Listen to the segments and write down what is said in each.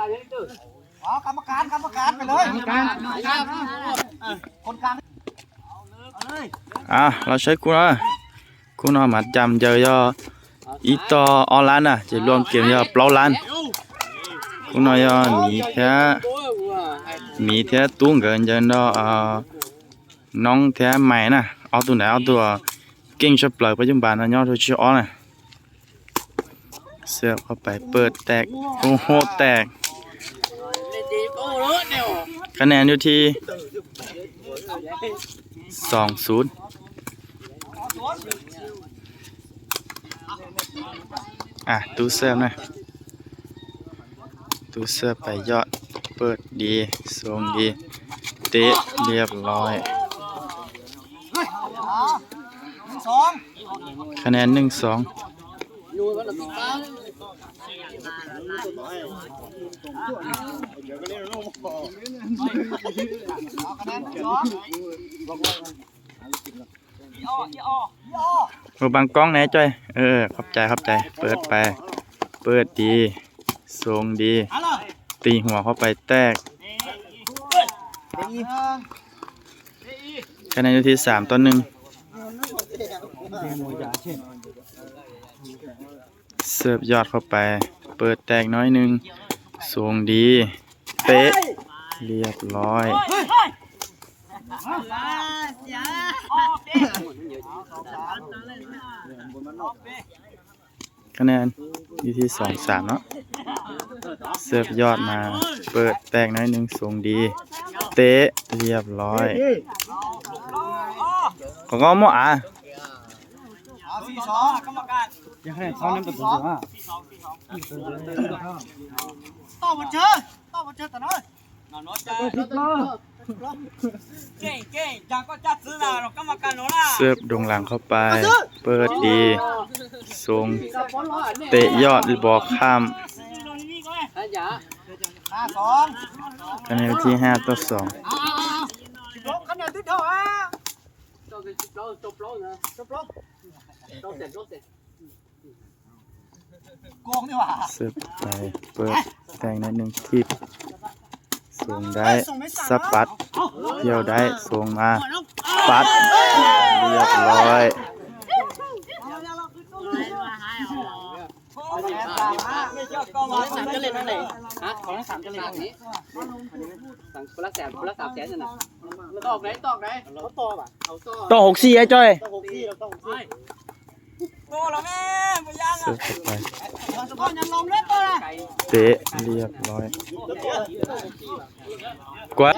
ອໍ ກຳມະການ ກຳມະການໄປເລີຍ ກຳມະການ ຄົນກາງ ເອົາເລີຍ ອ່າ ລາວໃຊ້ຄູນອນ ຄູນອນມາຈຳເຈີຍໍ ອີ່ຕໍ່ອໍລານນະ ຈະລວມເກມຍອດເປົາລ້ານ ຄຸນນອຍຍອນມີແທ້ ມີແທ້ຕຸ້ງເກີນເຈີນດອກ ເອີ ນ້ອງແທ້ໃໝ່ນະ ເອົາຕົວໃດ ເອົາຕົວເກັ່ງຊະເປີ ປັດຈຸບັນນະ ຍອດໂທຊິອອນນະ ເສີບເຂົ້າໄປ ເປີດແຕກ ໂອ້ໂຫ ແຕກ ຄະແນນຢູ່ທີ່ ສອງສູນ ອ່ະ ຕູ້ເສີບນະ ຕູ້ເສີບໄປຍອດ ເປີດດີ ສົ່ງດີ ເຕະ ລຽບຮ້ອຍ ໜຶ່ງສອງ ຄະແນນ ໜຶ່ງສອງ ເອົາຄະແນນ ໜຶ່ງສອງ ເອີ ບັງກ້ອງແດ່ຈ້ອຍ ເອີ ຂອບໃຈ ຂອບໃຈ ເປີດໄປ ເປີດດີ ສົ່ງດີ ຕີຫົວເຂົ້າໄປແຕກ ຄະແນນຢູ່ທີ່ ສາມຕໍ່ໜຶ່ງ ເສີບຍອດເຂົ້າໄປ ເປີດແຕກໜ້ອຍໜຶ່ງ ສົ່ງດີ ເຕະ ລຽບຮ້ອຍ ຄະແນນຢູ່ທີ່ ສອງສາມ ເນາະ ເສີບຍອດມາ ເປີດແຕກໜ້ອຍໜຶ່ງ ສົ່ງດີ ເຕະ ລຽບຮ້ອຍ ເຂົາກໍເອົາໝໍອາ ເອົາ ສີ່ສອງ ກຳມະການ ຢາກໃຫ້ເຂົານຳປະຕູ ຕໍ່ບໍ່ເຈີ ຕໍ່ບໍ່ເຈີຕະນ້ອຍ ເສີບດົງຫຼັງເຂົ້າໄປ ເປີດດີ ສົ່ງ ເຕະຍອດ ບອກຂ້າມ ຄະແນນທີ່ ຫ້າຕໍ່ສອງ ໂກງນີ້ຫວ່າ ເສີບໄປ ເປີດແຕກໜ້ອຍໜຶ່ງ ຖີບ ສົ່ງໄດ້ ສະປັດ ກ່ຽວໄດ້ ສົ່ງມາ ປັດ ລຽບຮ້ອຍ ສາມຈະເຫຼັ້ນເທົ່າໃດ ຮະ ຂອງສາມຈະເຫຼັ້ນເທົ່າໃດ ຄົນລະແສນ ຄົນລະສາມແສນນັ້ນນະ ຕອກໄດ ຕອກໄດ ເຂົາຕໍ່ຫວາ ເອົາຕໍ່ ຕໍ່ຫົກສີ່ ໄອ້ຈ້ອຍ ຕໍ່ຫົກສີ່ ເອົາຕໍ່ຫົກສີ່ ເສີບເຂົ້າໄປ ເຕະ ລຽບຮ້ອຍ ກວາດ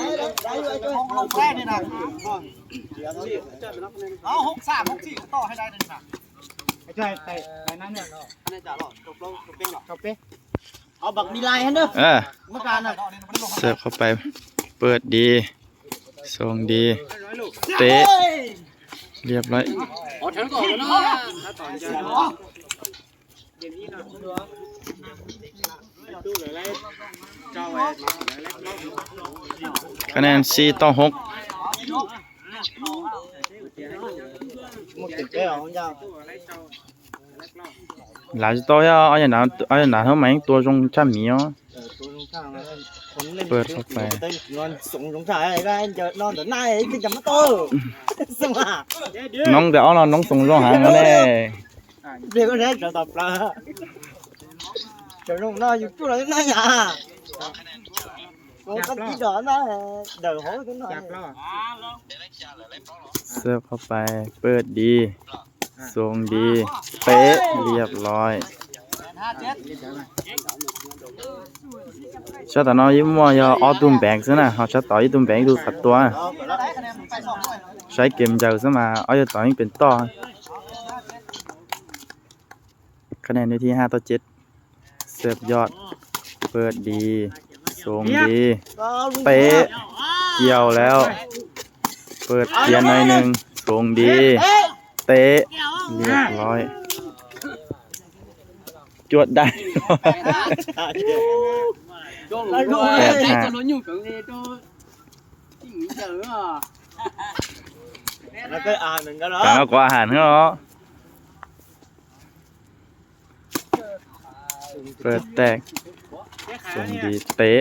ເອົາ ຫົກສາມ ຫົກສີ່ ຕໍ່ໃຫ້ໄດ້ເດ້ ເອົາບັກມີລາຍຫັ້ນເດີ ເອີ ເສີບເຂົ້າໄປ ເປີດດີ ສົ່ງດີ ເຕະ ລຽບຮ້ອຍ ຄະແນນ ສີ່ຕໍ່ຫົກ ລາວຈະຕໍ່ ເອົາຢ່າງນັ້ນ ເອົາຢ່າງນັ້ນ ເຮົາແມ່ງຕົວຊົງຊ້ຳມີເນາະ ເປີດເຂົ້າໄປ ນ້ອງແຕ່ເອົາເນາະ ນ້ອງຊົງຊົງຫາງແດ່ ເສີບເຂົ້າໄປ ເປີດດີ ສົ່ງດີ ເຕະ ລຽບຮ້ອຍ ຊາຕານອຍຍິ້ມວ່າ ຢ່າເອົາຕຸ້ມແບງຊະນະ ເຮົາຊາຕາຍິ້ມຕຸ້ມແບງດູຂັດຕົວ ໃຊ້ເກມໃຫຍ່ຊະມາ ເອົາຢ່າຕອນນີ້ເປັນຕໍ່ ຄະແນນຢູ່ທີ່ ຫ້າຕໍ່ເຈັດ ເສີບຍອດ ເປີດດີ ສົ່ງດີ ເຕະ ກ່ຽວແລ້ວ ເປີດເປຍນໜ້ອຍໜຶ່ງ ສົ່ງດີ ເຕະ ລຽບຮ້ອຍ ຈວດໄດ້ ແປດຫ້າ ແລ້ວກໍອາຫານເນາະ ເປີດແຕກ ສົ່ງດີເຕະ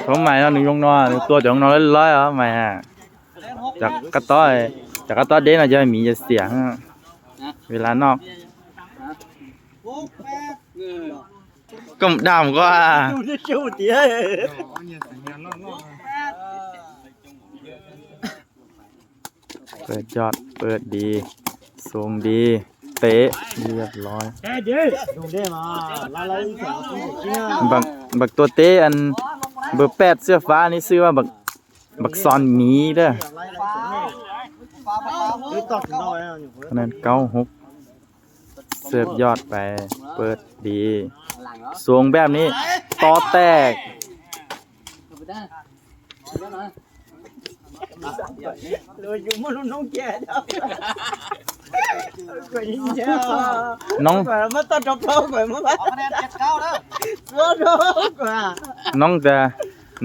ເຂົ້າໃໝ່ເນາະ ໜຶ່ງລົງນອນ ຕົວຈາກນ້ອງນ້ອຍເລີຍເອົາໃໝ່ຮະ ຈາກກະຕ້ອຍ ຈາກກະຕ້ອຍເດ້ເນາະ ຈະມີຈະສຽງ ເວລານອກ ກຳດຳກວ່າ ເປີດຍອດ ເປີດດີ ສົ່ງດີ ເຕະ ຮຽບຮ້ອຍ ບັກ ບັກຕົວເຕະ ອັນ ເບີແປດ ເສື້ອຟ້ານີ້ ຊື່ວ່າບັກ ບັກຊອນໝີເດີ ຄະແນນ ເກົ້າຫົກ ເສີບຍອດໄປ ເປີດດີ ສົ່ງແບບນີ້ ຕໍ່ແຕກ ນ້ອງ ນ້ອງແຕ່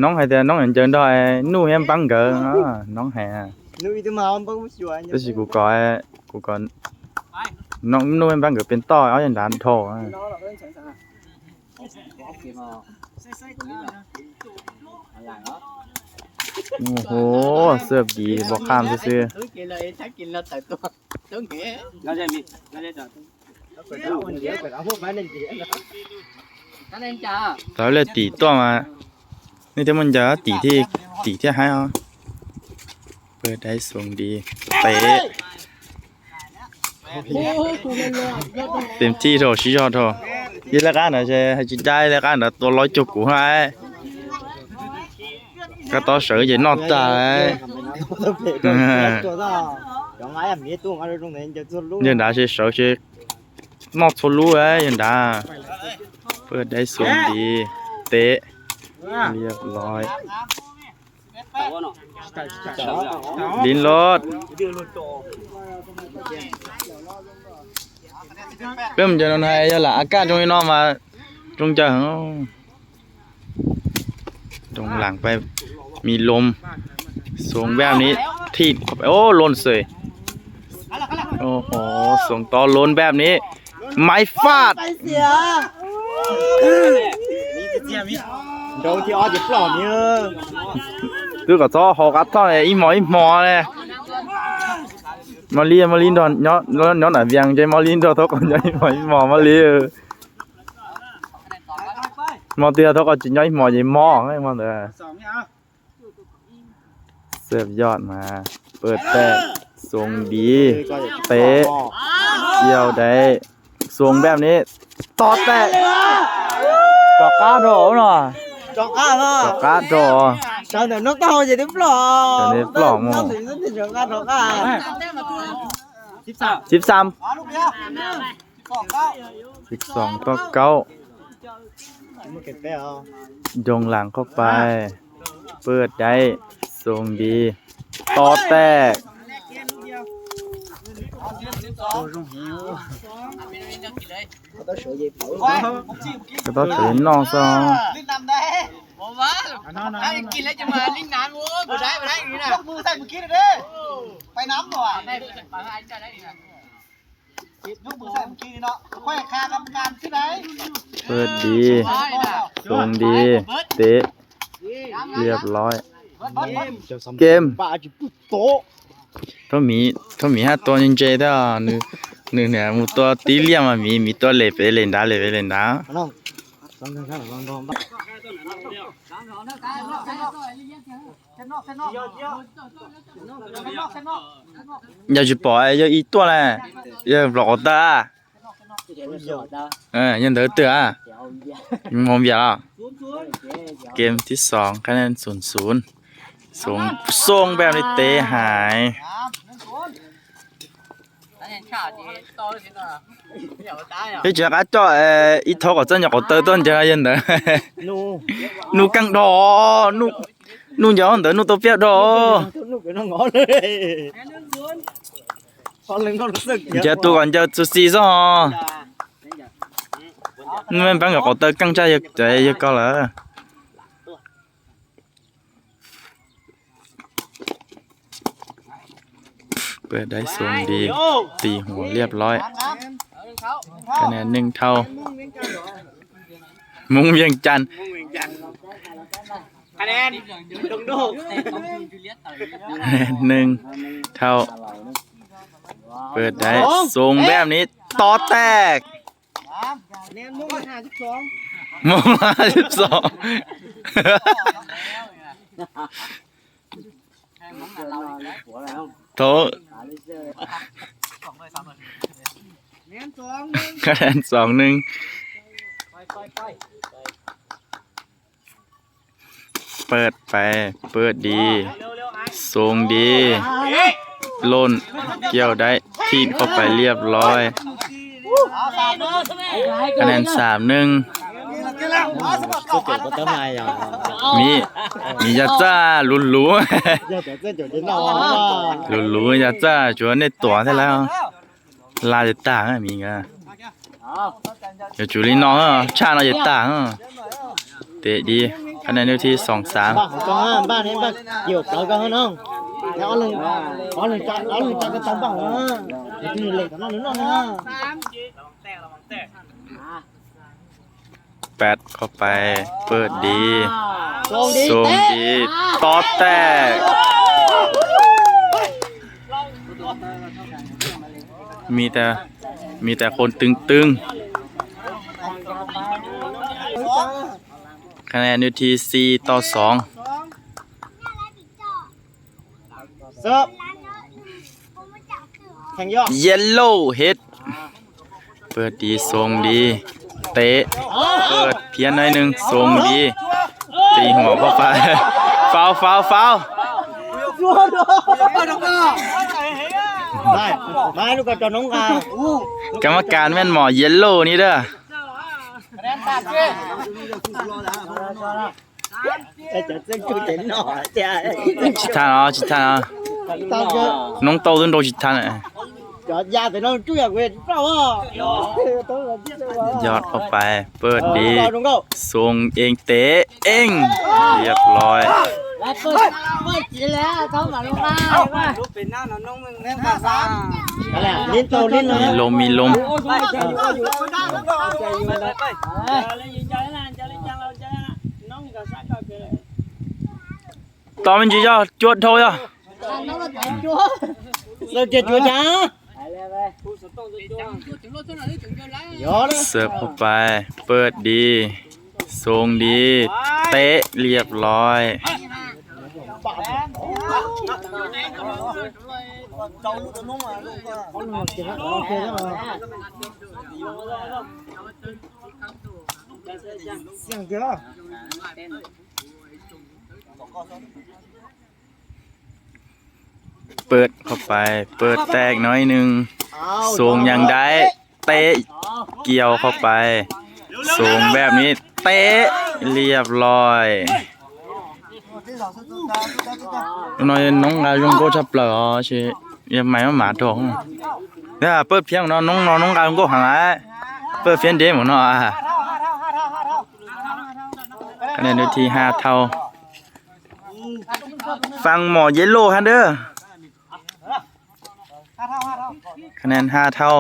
ນ້ອງໃຫ້ແຕ່ ນ້ອງເຈີດອຍ ໜູແຮມບັງເກີ ນ້ອງໃຫ້ ແຕ່ຊິກູກອຍ ກູກອຍ ນ້ອງໜູແຮມບັງເກີເປັນຕໍ່ ເອົາຢ່າງດານໂທ ໂອ້ໂຫ ເສີບດີ ບໍ່ຂ້າມຊື່ໆ ຕາຍແລ້ວ ຕີຕົວມາ ນີ້ແຕ່ມັນຈະຕີທີ່ ຕີທີ່ໃຫ້ເອົາ ເປີດໄດ້ ສົ່ງດີ ເຕະ ເຕັມທີ່ໂທ ຊິຍອດໂທ ຍືດລາຍການນະ ໃຫ້ຈິດໄດ້ລາຍການນະ ຕົວຮ້ອຍຈຸກກູໃຫ້ ກະຕໍ່ເສີຍເຢັນນອກຕາຍ ຍືດດາເສຍເສີຍເຊ ນອກໂທລູເອີຍ ຍືດດາ ເປີດໄດ້ ສົ່ງດີ ເຕະ ຮຽບຮ້ອຍ ຫຼິ້ນໂລດ ເລີ່ມຈະນອນໃຫ້ລະ ອາກາດຊ່ວງນີ້ເນາະ ມາຊ່ວງຈະ ລົງຫຼັງໄປ ມີລົມ ສົ່ງແບບນີ້ ຖີບເຂົ້າໄປ ໂອ້ ຫຼົ່ນເສີຍ ໂອ້ໂຫ ສົ່ງຕໍ່ ຫຼົ່ນແບບນີ້ ໄມ້ຟາດ ໂດນທີ່ອອດຢູ່ປອມນີ້ ເອີ ຄືກໍຊໍຫໍກັດທ່ອນ ອີ່ໝໍ ອີ່ໝໍແຫຼະ ມາລີ ມາລີ ດອນ ຍ້ອນ ຍ້ອນອາວຽງ ໃຈມາລີ ໂດນ ໂທກ ຍ້ອນ ອີ່ໝໍ ອີ່ໝໍ ມາລີ ເອີ ມອເຕີຍ ໂທກ ຈິນ ຍ້ອນ ອີ່ໝໍ ອີ່ໝໍ ມາເຕີຍ ເສີບຍອດມາ ເປີດແຕກ ສົ່ງດີ ເຕະ ກ່ຽວໄດ້ ສົ່ງແບບນີ້ ຕໍ່ແຕກ ຈອກກາໂດເນາະ ຈອກກາໂດ ຈອກກາໂດ ຈາກນັ້ນນອກເຕົ້າຈະໄດ້ປອມ ຈະໄດ້ປອມ ຈອກກາໂດ ສິບສາມ ສິບສາມ ສິບສອງຕໍ່ເກົ້າ ດົງຫຼັງເຂົ້າໄປ ເປີດໄດ້ ສົ່ງດີ ຕໍ່ແຕກ ກະຕ້ອງເສີຍນອກຊະ ກິນແລ້ວຈະມາຫຼິ້ນນ້ຳ ໂອ້ ບໍ່ໄດ້ ບໍ່ໄດ້ ນີ້ນະ ຍົກມືໃສ່ມື້ກີ້ເດ້ ໄປນຳບໍ່ ຍົກມືໃສ່ມື້ກີ້ນີ້ເນາະ ຂ້ອຍຄາກຳມະການຊື່ໃດ ເປີດດີ ສົ່ງດີ ເຕະ ຮຽບຮ້ອຍ ເກມ ໂຕ ໂຕມີ ໂຕມີຫ້າຕົວຍິງເຈແທ້ ໜຶ່ງ ໜຶ່ງເໜືອໝູ່ຕົວ ຕີຫຼ່ຽມມາ ມີ ມີຕົວເລໄປເລນດາ ເລໄປເລນດາ ຢາກຊິປອຍ ຢາກອີກຕົວແຫຼະ ຢາກບລັອກເອົາຕາ ເອີ ຍັງເດີເຕືອ ມອງເບຍລະ ເກມທີສອງ ຄະແນນ ສູນສູນ ສົ່ງ ສົ່ງແບບນີ້ເຕະຫາຍ ເຮັດຈັງກະເຈາະ ເອີ ອີທອກກໍເຈົ້າ ຢາກເອົາເຕີຕົ້ນຈະໄດ້ຍັງເດີ ໜູ ໜູກັງດໍ ໜູ ໜູຢອງເດີ ໜູໂຕປຽກດໍ ເຈົ້າຕູກັນເຈົ້າຊູຊີຊໍ ແມ່ນບັງກະເຕີກັງຈາຍເຢຍກໍລະ ເປີດໄດ້ຊົງດີ ຕີຫົວລຽບຮ້ອຍ ຄະແນນໜຶ່ງເທົ່າ. ມຸ້ງວຽງຈັນ ມຸ້ງວຽງຈັນ ຄະແນນດົງໂດກ ຄະແນນໜຶ່ງເທົ່າ ເປີດໄດ້ ສອງ ສົ່ງແບບນີ້ ຕໍ່ແຕກ ຄະແນນມຸ້ງຫ້າສິບສອງ ມຸ້ງຫ້າສິບສອງ ໂທ ຄະແນນສອງໜຶ່ງ ຄະແນນສອງໜຶ່ງ ເປີດໄປ ເປີດດີ ສົ່ງດີ ໂລນ ກ່ຽວໄດ້ ຖີບເຂົ້າໄປລຽບລ້ອຍ ຄະແນນສາມໜຶ່ງ ມີ ມີຢາຈ້າ ລຸນຫຼູ ລຸນຫຼູ ຢາຈ້າ ຈວນໃນຕົວແທ້ແລ້ວ ລາວຈະຕ່າງມີກະ ເອີ ຈູລີນ້ອງ ເອີ ຊາດເນາະ ຈະຕ່າງ ເຕະດີ ຄະແນນຢູ່ທີ່ສອງສາມ ແປັດເຂົ້າໄປ ເປີດດີ ສົ່ງດີ ຕໍ່ແຕກ ມີແຕ່ ມີແຕ່ຄົນຕຶງໆ ຄະແນນຢູ່ທີ່ສີ່ຕໍ່ສອງ ເສີບ ແຂ່ງຢອດ ເຢລໂລເຮັດ ເປີດດີ ສົ່ງດີ ເຕະ ເປີດພຽນໜ້ອຍໜຶ່ງ ສົ່ງດີ ຕີຫົວເຂົ້າໄປ ຟາວ ຟາວ ຟາວ ມາ ມາລູກກະຈອນນ້ອງກາ ກຳມະການແມ່ນໝໍເຢລໂລນີ້ເດີ. ຈະເຊິ່ງຈຸເຕັນໜໍ ຈະ ຊິທານເອົາ ຊິທານເອົາ ນ້ອງໂຕຂຶ້ນໂຕຊິທານ ຈອດຢາແຕ່ນ້ອງຈຸຢາກເວນເຈົ້າ ຢອດເຂົ້າໄປ ເປີດດີ ສົ່ງເອງເຕະເອງ ລຽບຮ້ອຍ. ມີລົມ ມີລົມ. ຕອນມັນຢູ່ຍອດ ຈວດໂທຍອະ ເສີບເຈັດຈວດຈ້າ ເສີບເຂົ້າໄປ ເປີດດີ ສົ່ງດີ ເຕະ ລຽບຮ້ອຍ. ເປີດເຂົ້າໄປ ເປີດແຕກໜ້ອຍໜຶ່ງ ສົ່ງຍັງໄດ້ ເຕະ ກ່ຽວເຂົ້າໄປ ສົ່ງແບບນີ້ ເຕະ ລຽບຮ້ອຍ. ນ້ອງ ນ້ອງກາຍົງໂກະ ທັບເລີ ຊິ ຢາກໄໝມາ ໝາດອກ ເດີ ເປີດພຽງເນາະ ນ້ອງ ນ້ອງກາຍົງໂກະ ຫັ້ນລະ ເປີດພຽງເດໝົດເນາະ. ຄະແນນຢູ່ທີ່ຫ້າເທົ່າ ຝັ່ງໝໍເຢໂລຫັ້ນເດີ ຄະແນນຫ້າເທົ່າ.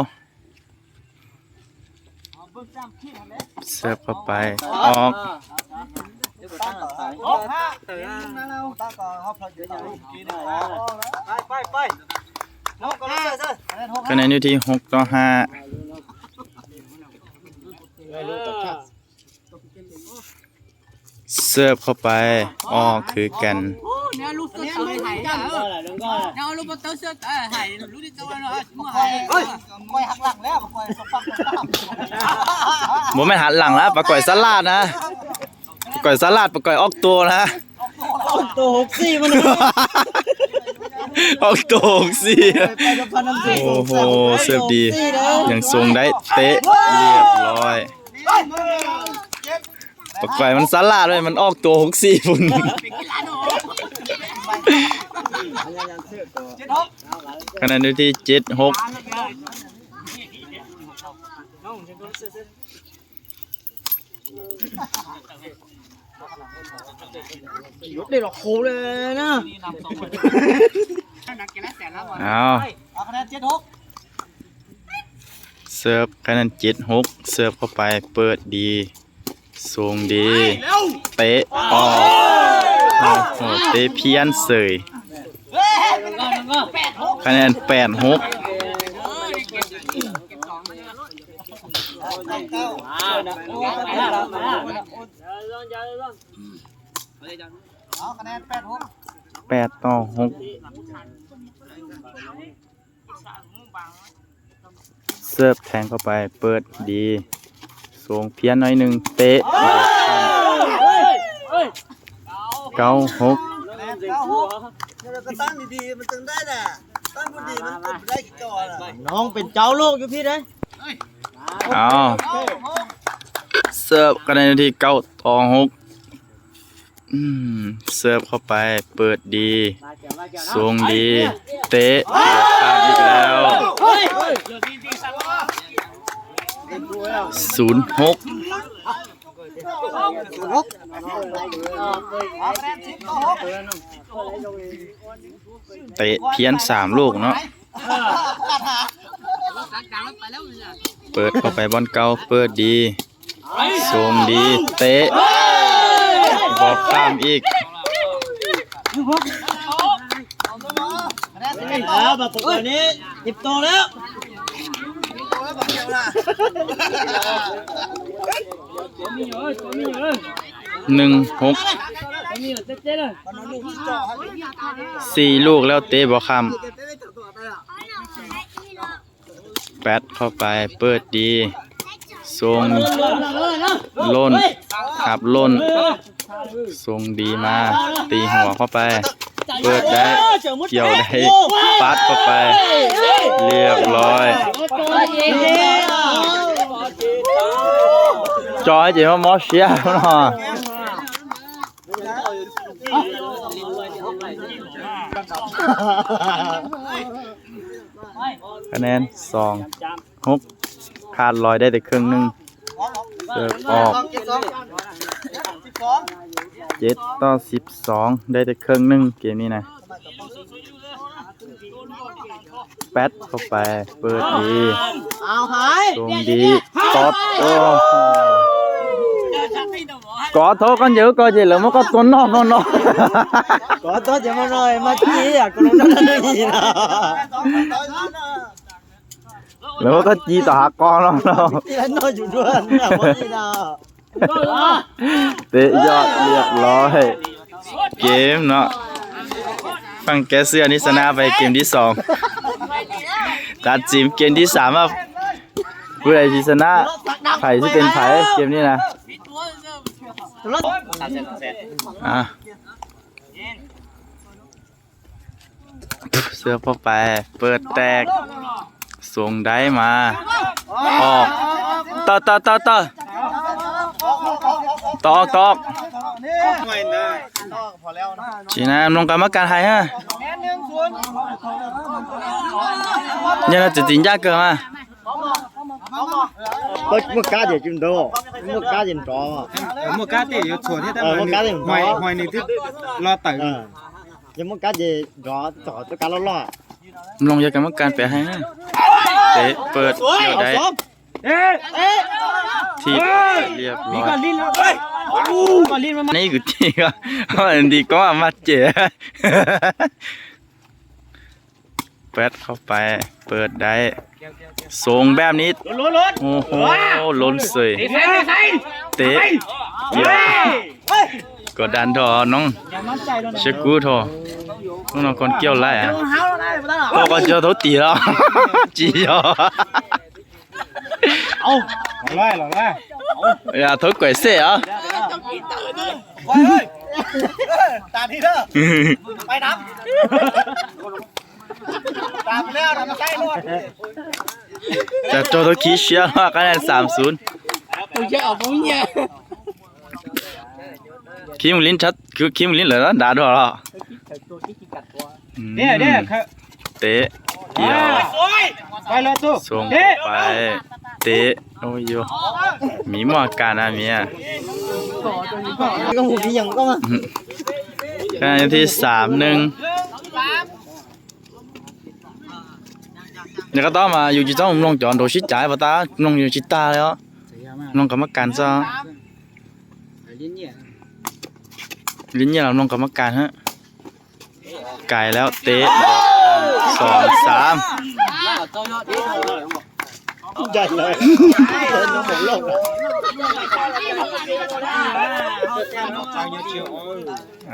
ເສີບເຂົ້າໄປ ອອກ ຄະແນນຢູ່ທີ່ຫົກຕໍ່ຫ້າ. ເສີບເຂົ້າໄປ ອອກຄືກັນ. ບໍ່ແມ່ນຫັນຫຼັງລະ ປາກອຍສະຫຼາດນະ ປາກອຍສະຫຼາດ ປາກອຍອອກໂຕນະ ອອກໂຕຫົກສີ່ມັນ ອອກໂຕຫົກສີ່. ໂອ້ໂຫ ເສີບດີ ຍັງຊົງໄດ້ ເຕະ ລຽບຮ້ອຍ. ປາກອຍມັນສະຫຼາດເວີຍ ມັນອອກໂຕຫົກສີ່ພຸ້ນ. ຄະແນນຢູ່ທີ່ເຈັດຫົກ. ເອົາ ເສີບຄະແນນເຈັດຫົກ ເສີບເຂົ້າໄປ ເປີດດີ ສົ່ງດີ ເຕະອອກ ໂອ້ໂຫ ເຕະພຽນເສີຍ ຄະແນນແປດຫົກ ແປດຕໍ່ຫົກ. ເສີບແທງເຂົ້າໄປ ເປີດດີ ສົ່ງພຽນໜ້ອຍໜຶ່ງ ເຕະ ເກົ້າຫົກ. ນ້ອງເປັນເຈົ້າລູກຢູ່ພີ້ເດ້. ເອົາ ເສີບກັນໃນນາທີເກົ້າຕໍ່ຫົກ. ອືມ ເສີບເຂົ້າໄປ ເປີດດີ ສົ່ງດີ ເຕະ ຂ້າມອີກແລ້ວ ສູນຫົກ. ເຕະພຽນສາມລູກເນາະ. ເປີດເຂົ້າໄປບ່ອນເກົ່າ ເປີດດີ ສົ່ງດີ ເຕະ ບໍ່ຂ້າມອີກ ເອີ ບາດນີ້ສິບໂຕແລ້ວ. ໜຶ່ງຫົກ ສີ່ລູກແລ້ວ ເຕະບໍ່ຂ້າມ. ແປັດເຂົ້າໄປ ເປີດດີ ສົ່ງ ລົ້ນ ຮັບລົ້ນ ສົ່ງດີມາ ຕີຫົວເຂົ້າໄປ ເປີດໄດ້ ກ່ຽວໄດ້ ປັດເຂົ້າໄປ ລຽບຮ້ອຍ. ຈອຍເຈມາໝໍເຊຍເນາະ. ຄະແນນສອງຫົກ ຂາດຮ້ອຍໄດ້ແຕ່ເຄິ່ງໜຶ່ງ ເສີບອອກ ເຈັດຕໍ່ສິບສອງ ໄດ້ແຕ່ເຄິ່ງໜຶ່ງເກມນີ້ນະ. ແປັດເຂົ້າໄປ ເປີດດີ ສົ່ງດີ ຕອດ ໂອ້ໂຫ ກອດໂທກັນເຢີ ກອດເຢີ ແລ້ວມັນກໍຕົວນອກ ນອກ ນອກ ກອດໂທຈະມາໜ້ອຍ ມາກີ້ອະ ກະລົງນັ້ນນີ້ນະ ແລ້ວມັນກໍຈີ່ຕໍ່ຫາກອງ ນອກ ນອກ ຕີນະ ເຕະຍອດ ລຽບຮ້ອຍ. ເກມເນາະ ຝັ່ງແກ່ເສື້ອນີ້ຊະນະໄປເກມທີສອງ ຕັດສິນເກມທີສາມວ່າຜູ້ໃດຊິຊະນະ ໃຜຊິເປັນໃຜເກມນີ້ນະ. ອ່າ ເສີບເຂົ້າໄປ ເປີດແຕກ ສົ່ງໄດ້ມາ ອອກ ຕໍ່ ຕໍ່ ຕໍ່ ຕໍ່ ຕອກ ຕອກ ຊີ້ນະ ລົງກຳມະການໄທເຮີ ຍັງຈະຈິນຍາກເກີນມາ. ເມື່ອກາເດຈິນໂດ ເມື່ອກາເດນດອ ເມື່ອກາເດຢູ່ໂຊນເຮັດ ເອີ ເມື່ອກາເດນດອ ຫອຍ ຫອຍນີ້ຄືລໍເຕີ ເອີ ຍັງບໍ່ກັດເດດອ ຕໍ່ຕົວການລໍໆ ລົງຢາກຳມະການແປໃຫ້ ເຕະເປີດ ເອີ ໄດ້ ເອະ ເອະ ທີ່ລຽບຮ້ອຍ ນີ້ຄືທີ່ວ່າ ອັນດີກໍມາເຈ ແປັດເຂົ້າໄປ ເປີດໄດ້ ສົ່ງແບບນີ້ ໂອ້ໂຫ ລົ້ນເສີຍ ເຕະ ກຽວ ກົດດັນທໍ່ນ້ອງ ເຊກູທໍ່ ນ້ອງໆ ກ່ອນກ່ຽວໄລ່ອະ ກໍກໍຈະໂທຕີແລ້ວ ຈີອໍ. ເອົາ ລອງໄລ່ ລອງໄລ່ ຢ່າໂທກວຍເຊອະ ຕາມທີ່ເດີ ໄປນຳ ຕາມໄປແລ້ວນຳໃຊ້ໂລດ ຈະໂຈໂຕຄີເຊຍ ຄະແນນສາມສູນ ໂຕເຊຍອອກບໍ່ມີຫຍັງ ຄີມລິນຊັດ ຄືຄີມລິນເລີຍ ດາດອລ ອືມ ເດ້ ເດ້ ເຕະ ກ່ຽວ ໄປເລີຍຕູ້ ສົ່ງ ເຕະ ໄປ ເຕະ ໂອ້ຍໂຍ ມີໝວກກັນອະເມຍ ກໍບໍ່ມີຫຍັງກໍມາ ຄະແນນທີ່ສາມໜຶ່ງ ແລ້ວກໍຕ້ອງມາຢູ່ຈີຕ້ອງລົງຈອນໂດຊິຈາຍບໍ່ຕາ ລົງຢູ່ຈິຕາແລ້ວ ລົງກຳມະການຊະ. ຫຼິ້ນເຫຍຍລຳນ້ອງກຳມະການຮະ ໄກແລ້ວເຕະ ສອງ ສາມ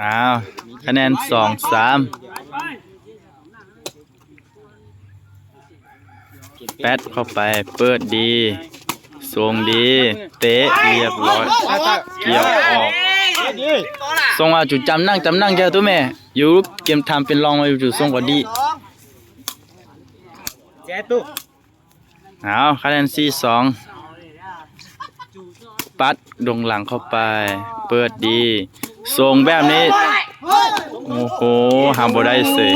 ອ້າວ ຄະແນນ ສອງ ສາມ. ແປັດເຂົ້າໄປ ເປີດດີ ສົ່ງດີ ເຕະ ລຽບຮ້ອຍ ກ່ຽວອອກ ສົ່ງມາຈຸ ຈຳນັ່ງ ຈຳນັ່ງ ເຈົ້າຕູ້ແມ່ ຢູ່ເກມທຳເປັນລອງມາຢູ່ຈຸ ສົ່ງກໍດີ ເອົາ ຄະແນນ ສີ່ ສອງ. ປັດດົງຫຼັງເຂົ້າໄປ ເປີດດີ ສົ່ງແບບນີ້ ໂອ້ໂຫ ຫາບໍ່ໄດ້ເສີຍ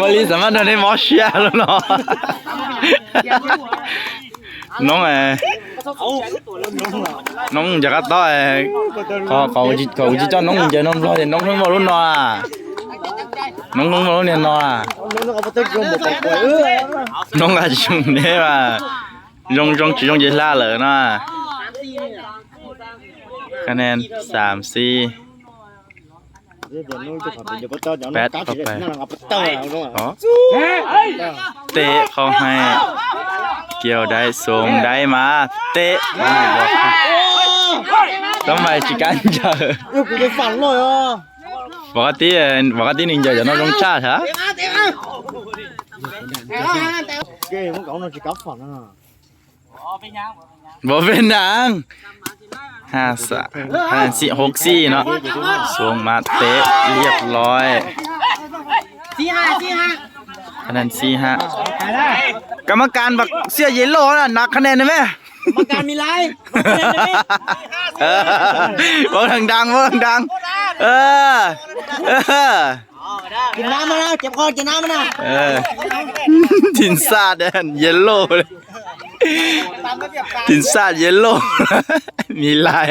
ວາລີສາມາດໂດນໃຫ້ມອເຊຍແລ້ວເນາະ ນ້ອງເອີ ນ້ອງຢາກກະຕໍ່ ເອີ ຂໍ ຂໍ ຂໍຈິ ຂໍຈິຈອນ ນ້ອງເຈີ ນ້ອງ ນ້ອງເພິ່ງເວົ້າລຸ້ນນ້ອງ ນ້ອງເພິ່ງເວົ້າລຸ້ນນ້ອງ ນ້ອງອາຍຸເດ້ວ່າ ຍົງ ຍົງ ຍົງເຢລາເລີຍນະ ຄະແນນ ສາມ ສີ່ ແປດເຂົ້າໄປ ເຕະເຂົ້າໃຫ້ ກ່ຽວໄດ້ ສົ່ງໄດ້ມາ ເຕະ ຕ້ອງໄປຊິກັນເຈີ ເອີ ກູໄປຝັນເລີຍອ່ະ ປົກກະຕິ ປົກກະຕິນີ້ເຈົ້າຈະນອນລົງຊ້າຊະ ເກມຂອງນ້ອງຊິກັບຝັນນະ ບໍ່ເປັນຫຍັງ ຫ້າ ສາມ ຫ້າ ສີ່ ຫົກ ສີ່ເນາະ ສົ່ງມາເຕະ ລຽບຮ້ອຍ ສີ່ ຫ້າ ສີ່ ຫ້າ ຄະແນນ ສີ່ ຫ້າ ກຳມະການບັກເສື້ອເຢໂລນັ້ນ ນັບຄະແນນໄດ້ແມ ກຳມະການມີຫຼາຍ ເອີ ເວົ້າດັງໆ ເວົ້າດັງໆ ເອີ ເອີ ກິນນ້ຳມານະ ເຈັບຄໍກິນນ້ຳມານະ ເອີ ທີມຊາດເຢໂລ ທີມຊາດເຢໂລ ມີຫຼາຍ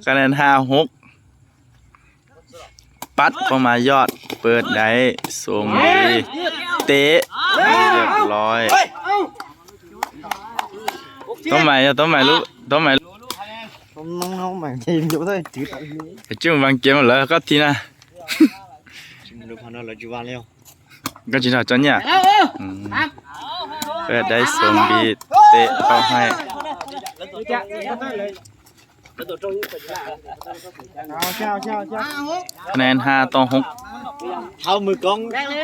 ຄະແນນ ຫ້າ ຫົກ ປັດເຂົ້າມາຍອດ ເປີດໄດ້ ສົ່ງດີ ເຕະ ຮຽບຮ້ອຍ ຕ້ອງໄໝ ຕ້ອງໄໝລູກ ຕ້ອງໄໝ ນ້ອງ ນ້ອງໃໝ່ ເກມຢູ່ເລີຍ ຈື່ ຈື່ບາງເກມແລ້ວກໍທີນະ ກໍຈິນດາຈອນຍາ ເອີ ເອີ ອືມ ເປີດໄດ້ ສົ່ງດີ ເຕະເຂົ້າໃຫ້ ຄະແນນ ຫ້າ ຕໍ່ ຫົກ ເທົ່າມືກ້ອງ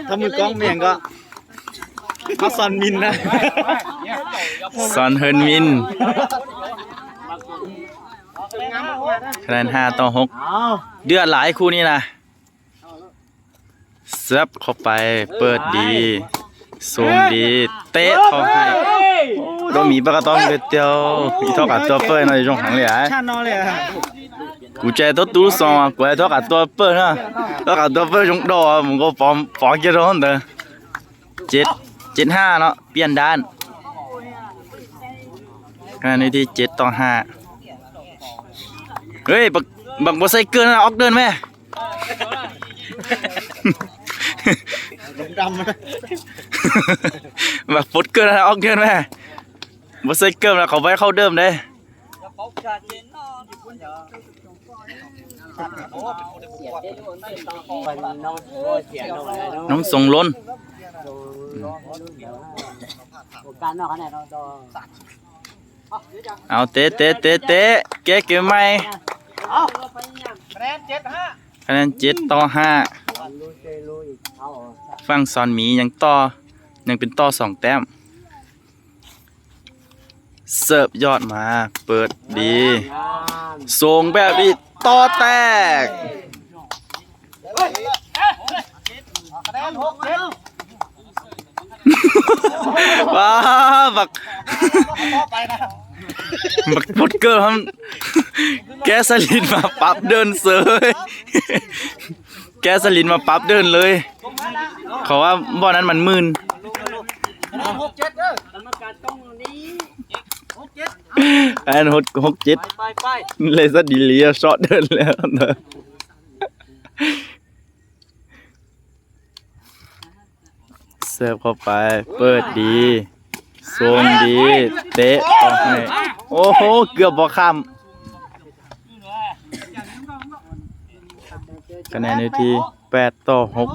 ເທົ່າມືກ້ອງແມ່ນກໍ ເຮົາຊອນມິນນະ ຊອນເຮີນມິນ ຄະແນນ ຫ້າ ຕໍ່ ຫົກ ເດືອດຫຼາຍຄູ່ນີ້ນະ ເສິບເຂົ້າໄປ ເປີດດີ ສົ່ງດີ ເຕະເຂົ້າໃຫ້ ໂດມີປາກະຕ້ອງເດີຕຽວ ອີ່ທໍກາຕົວເປີດເນາະ ຢູ່ຊ່ອງຫາງເລີຍ ກູແຈໂຕຕູ້ສອງ ກູແຈທໍກາຕົວເປີດເນາະ ທໍກາຕົວເປີດຈົ່ງດອກ ມຶງກໍຟອມ ຟອມເກໂດນເດີ ເຈັດ ເຈັດ ຫ້າເນາະ ປ່ຽນດ້ານ ຄະແນນຢູ່ທີ່ ເຈັດ ຕໍ່ ຫ້າ ເຮີ້ຍ ບັກ ບັກບໍ່ໃສ່ເກີນນະ ອອກເດີນແມ ດຳໆ ມາປົດເກີບແລ້ວອອກເດີນແມ່ ບໍ່ໃສ່ເກີບແລ້ວ ເຂົາໄວ້ເຂົ້າເດີມເດ້ ນ້ອງຊົງລົ້ນ ເອົາ ເຕະ ເຕະ ເຕະ ເຕະ ແກ້ເກມໃໝ່ ຄະແນນ ເຈັດ ຕໍ່ ຫ້າ ຝັ່ງຊອນໝີຍັງຕໍ່ ຍັງເປັນຕໍ່ສອງແຕ້ມ ເສີບຍອດມາ ເປີດດີ ສົ່ງແບບນີ້ ຕໍ່ແຕກ ວ້າ ບັກ ບັກປົດເກີບ ແກສະລິດມາປັບເດີນເສີຍ ແກສະລິດມາປັບເດີນເລີຍ ເຂົາວ່າບ່ອນນັ້ນມັນມື່ນ ອັນຫົກ ຫົກເຈັດ ເລີຍສະດີເລຍຊອດເດີນແລ້ວ ເສີບເຂົ້າໄປ ເປີດດີ ສົ່ງດີ ເຕະເຂົ້າໃຫ້ ໂອ້ໂຫ ເກືອບບໍ່ຂ້າມ. ຄະແນນຢູ່ທີ່ແປດຕໍ່ຫົກ.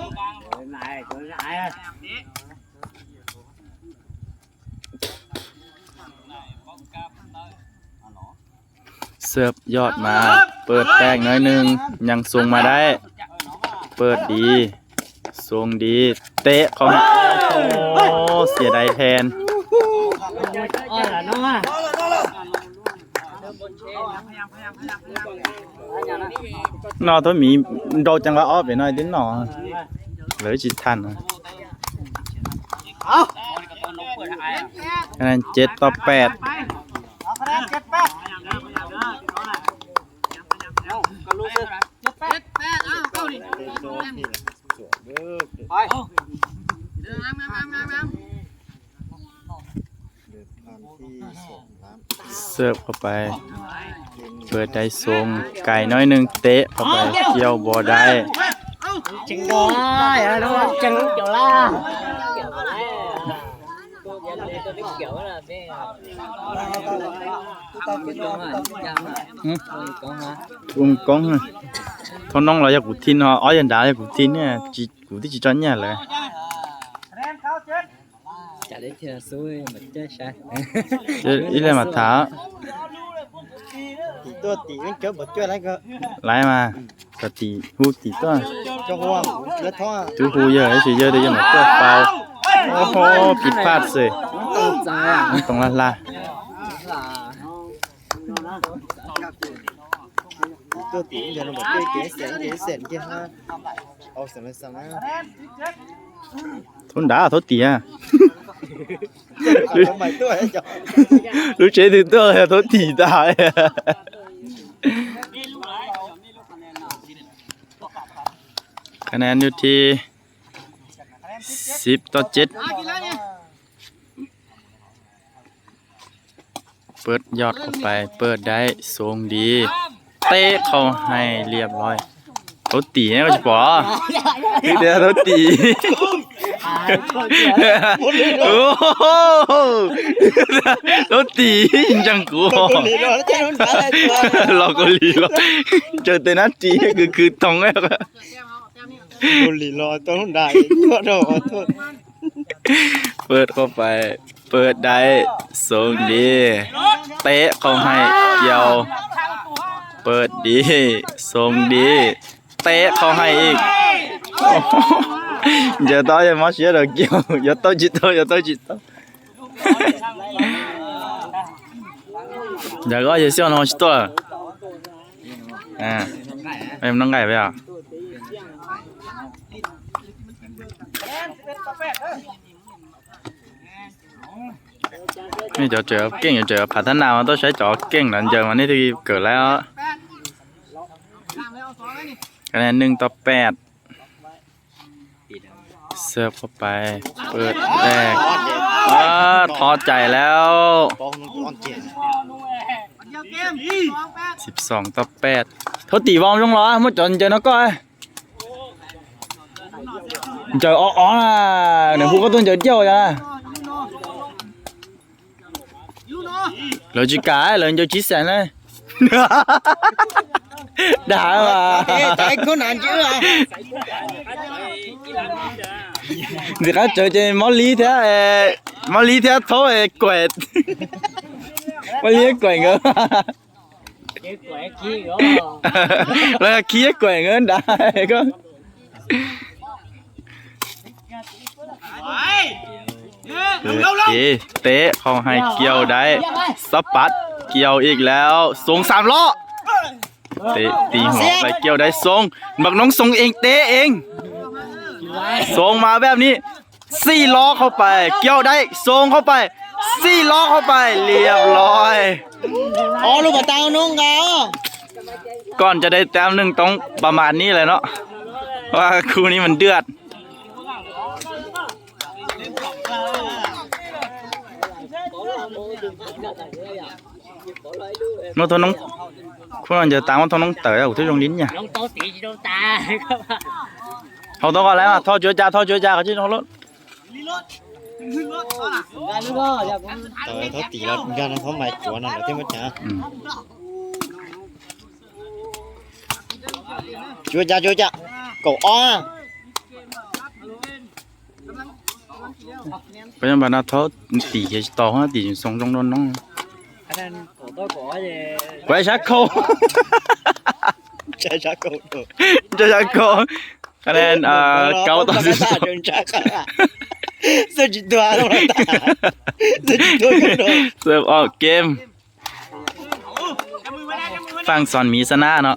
ເສີບຢອດມາ ເປີດແຕກໜ້ອຍໜຶ່ງ ຍັງສົ່ງມາໄດ້ ເປີດດີ ສົ່ງດີ ເຕະເຂົ້າໃຫ້ ໂອ້ ເສຍດາຍແທນ. ນໍໂຕມີ ໂດດຈັງຫວະອອກໄປໜ້ອຍຕິເນາະ ເລີຍຊິທັນ. ຄະແນນເຈັດຕໍ່ແປດ. ເສີບເຂົ້າໄປ ເປີດໄດ້ຊົງໄກໜ້ອຍໜຶ່ງ ເຕະເຂົ້າໄປ ກ່ຽວບໍ່ໄດ້. ອຸ້ມກ້ອງ ໂທນ້ອງລາວຢາກກູທິນເນາະ ອ້ອຍອັນດາຢາກກູທິນເນຍ ກູຕິຈິຕອນເນຍເລີຍ. ຈະໄດ້ເທື່ອຊຸຍມາເຈີໃຊ້ ເອີ ອີແລະມາຖ້າ ຕີຕົວຕີມັນເກີບບໍ່ເຈີແລ້ວກໍໄລ່ມາ ສະຕີຮູ້ຕີຕົວ ເຈົ້າຮ່ວງເລືອດທ້ອງ ຕູຮູ້ເຢີໃຫ້ຊິເຢີໄດ້ຍັງມາຕົວເປົ່າ. ໂອ້ໂຫ ຜິດພາດເສີຍ ຕ້ອງລະລາ ຕົວຕີເດີນບໍ່ເກັບເກັບເສນເກັບເສນເກັບຫາ ອອກສຳເລັດສຳນາ ໂທນດາ ໂທດຕີອະ ລູກເຊນຖືກຕົວ ໂທດຕີຕາຍ. ຄະແນນຢູ່ທີ່ສິບຕໍ່ເຈັດ. ເປີດຢອດເຂົ້າໄປ ເປີດໄດ້ ສົ່ງດີ ເຕະເຂົ້າໃຫ້ລຽບຮ້ອຍ. ໂຕຕີແນ່ກໍຊິພໍ ຖືກແຕ່ໂຕຕີ ໂອ້ໂຫ ໂຕຕີ ຍັງກູ ລອກໂກລີລອ ເຈີແຕ່ໜ້າຕີ ຄື ຄືຕ້ອງແລ້ວ ໂກລີລອ ຕ້ອງໄດ້ ໂທດ ໂທດ. ເປີດເຂົ້າໄປ ເປີດໄດ້ ສົ່ງດີ ເຕະເຂົ້າໃຫ້ ກ່ຽວ ເປີດດີ ສົ່ງດີ ເຕະເຂົ້າໃຫ້ອີກ. ໂອ້ໂຫ ເຈົ້າເຕົ້າຢ່າມາເຊຍດອກ ກ່ຽວ ຢ່າເຕົ້າຈິດໂຕ ຢ່າເຕົ້າຈິດໂຕ ຢ່າກໍຢ່າເຊຍນ້ອງຈິດໂຕ ອ່າ ໄປມັນຕ້ອງໄກໄປອ່ະ. ນີ້ເຈົ້າເຈີເກັ່ງ ເຈົ້າເຈີພັດທະນາມາ ຕ້ອງໃຊ້ເຈົ້າເກັ່ງ ຫຼັງຈາກມານີ້ທີ່ເກີດແລ້ວ ຄະແນນໜຶ່ງຕໍ່ແປດ. ເສີບເຂົ້າໄປ ເປີດແຕກ ເອີ ທໍ້ໃຈແລ້ວ. ສິບສອງຕໍ່ແປດ ໂທດຕີວອງລົງລໍ ໝົດຈອນເຈີນະກ້ອຍ. ເຈີອອກໆ ນະ ເນຍ ຜູ້ກໍຕ້ອງເຈີດຽວນະ ເລີຍຈິກາຍ ເລີຍເຈີຈີແສນເລີຍ ດ່າວ່າ ເອີ ໃຈຄົນນັ້ນເຈີ ຊິເຂົ້າເຈີເຈມອລລີແທ້ ເອີ ມອລລີແທ້ ໂທ ເອີ ແກວດ ມອລລີແກວດເງິນ ແລ້ວຂີ້ແກວດເງິນໄດ້ກໍ ເອີ ເຕະເຂົ້າໃຫ້ ກ່ຽວໄດ້ ສະປັດ ກ່ຽວອີກແລ້ວ ສົ່ງສາມລໍ້ ເຕະຕີຫົວໄປ ກ່ຽວໄດ້ ສົ່ງ ບັກນ້ອງສົ່ງເອງ ເຕະເອງ ສົ່ງມາແບບນີ້ ສີ່ລໍ້ເຂົ້າໄປ ກ່ຽວໄດ້ ສົ່ງເຂົ້າໄປ ສີ່ລໍ້ເຂົ້າໄປ ລຽບຮ້ອຍ. ອໍ ລູກກະຕານ້ອງກະ ກ່ອນຈະໄດ້ແຕ້ມໜຶ່ງຕ້ອງປະມານນີ້ແຫຼະເນາະ ເພາະວ່າຄູ່ນີ້ມັນເດືອດ. ນ້ອງໂທນ້ອງ ຄຸນຈະຕາມນ້ອງໂທນ້ອງເຕີ ກູຖືກລົງດິນຍາ ນ້ອງໂຕຕີລົງຕາ ເຮົາຕ້ອງເອົາແລ້ວ ທໍ່ເຈືອຈາ ທໍ່ເຈືອຈາ ເຂົາຊິລົງລົດ. Tao tao tỉ lọt gan tao mày của nó là thế mất hả? ອືມ Chúa cha chúa cha. Cậu o. ປະຈຳບັນນະເທົາຕີເຮັດຕໍ່ ເຮົາຕີສົ່ງຕົງໂດນນ້ອງ ໄວ້ຊັກເຂົ້າ ໃຈຊັກເຂົ້າ ໃຈຊັກເຂົ້າ ຄະແນນ ເອີ ເກົ້າຕໍ່ສິບສອງ ເສີບອອກເກມ ຝັ່ງສອນໝີຊະນະເນາະ.